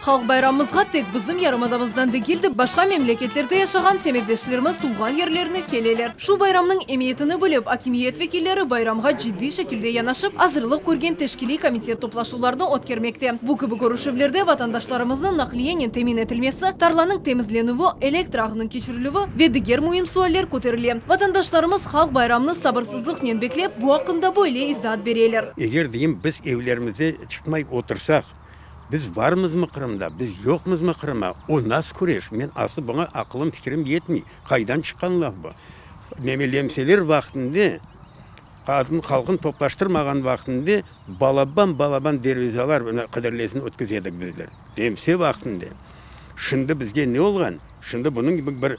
Halq bayramımızğa tek bizim yarımadamızdan degil de, başqa memleketlerde yaşağan semetdeşlerimiz tuvğan yerlerine keleler. Şu bayramnıñ emiyetini bilip, akimiyet vekilleri bayramğa ciddiy şekilde yanaşıp, azırlıq körgen teşkiliy komitet toplaşuvlarnı ötkermekte. Bu kibi körüşüvlerde vatandaşlarımıznıñ naqliyenen temin etilmesi, tarlanıñ temizlenüvi, elektr ağınıñ keçirilüvi ve diger müim sualler köterile. Vatandaşlarımız halq bayramını sabırsızlıqnen beklep, bu aqqında böyle izaat bereler. Eger, deyim, biz evlerimizde çıqmay otursaq, Biz varmızmı Qırımda, biz yoqmızmı Qırıma, o nas küreş, men aslı buña aqılım, fikirim yetmey, qaydan çıqqan laf bu? Neme lemseler vaqtında, qadın halqın toplaştırmağan vaqtında balaban-balaban dervizalar, mına Qıdırlezini ötkize edik bizler, lemse vaqtında. Şimdi bizge ne olğan? Şimdi bunıñ kibi bir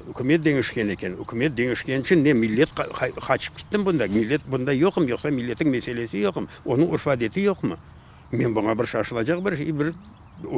ükümet deñişken eken, ükümet deñişken içün ne millet qaçıp kettim bunda, millet bunda yoqmı, yoqsa milletin meselesi yoqmı, onıñ urf-adeti yoqmı? Men buña bir şaşılacaq bir şey, bir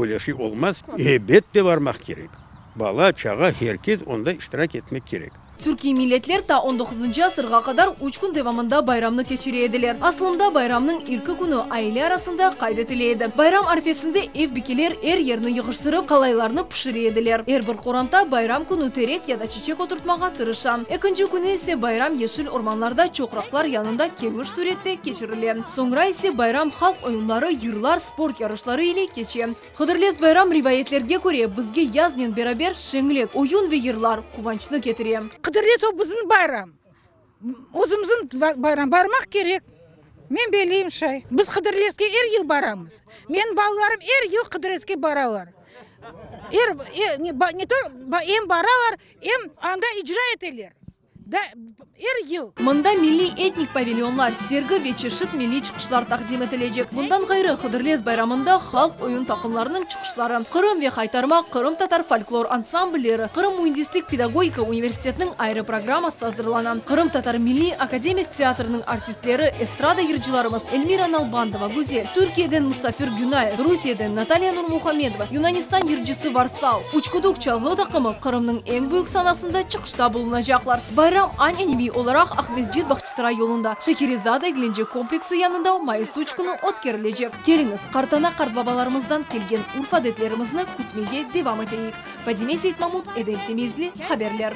öyle şey olmaz. Ebet de barmaq kerek. Bala, çağa, her kes onda iştirak etmek kerek. Türkiy milletler ta on doquzıncı asırğa qadar üç kün devamında bayramnı keçire ediler. Aslında bayramnıñ ilki künü aile arasında qayd etile edi. Bayram arfesinde ev bikeler er yerni yığıştırıp, qalaylarnı pişire ediler. Er bir qoranta bayram künü terek ya da çiçek oturtmağa tırışa. Ekinci künü ise bayram yeşil ormanlarda çoqraqlar yanında keniş sürette keçirile. Soñra ise bayram halq oyunları, yırlar, sport yarışları ile keçe. Hıdırlez bayram rivayetlerge köre, bizge yaznen beraber şeñlik, oyun ve yırlar, quvançnı ketire. Hıdırlez o bizim bayram, özümizin bayram, barmaq kerek, men beleyim şay. Biz Hıdırlezge er yıl baramız, menim balalarım er yıl Hıdırlezge baralar, er, ne to, em baralar, em anda icra eteler. Da, er yıl. Mında milliy etnik pavilyonlar, sergi ve çeşit milliy çıqışlar taqdim etilecek. Bundan ğayrı, Hıdırlez bayramında halq oyun taqımlarınıñ çıqışları, Qırım ve Haytarma qırımtatar folklor ansamblleri, Qırım müendislik-pedagogika universitetiniñ ayrı programması azırlana. Qırımtatar milliy akademik teatriniñ artistleri, estrada yırcılarımız Elmira Nalbandova, Güzel, Türkiyeden Musafir Günay, Rusiyeden Natalya Nurmuhamedova, Yunanistan yırcısı Varsal, Uçkuduk çalğı taqımı Qırımnıñ eñ büyük sanasında çıqışta bulunacaqlar. Bayram ananeviy olaraq Aqmescit Bağçasaray yolunda, Şeherezada eglence kompleksi yanında mayıs üç künü ötkerilecek. Keliñiz, qartana-qartbabalarımızdan kelgen urf-adetlerimizni kütmege devam eteyik. Fadime Seytmamut, Edem Semizli, haberler.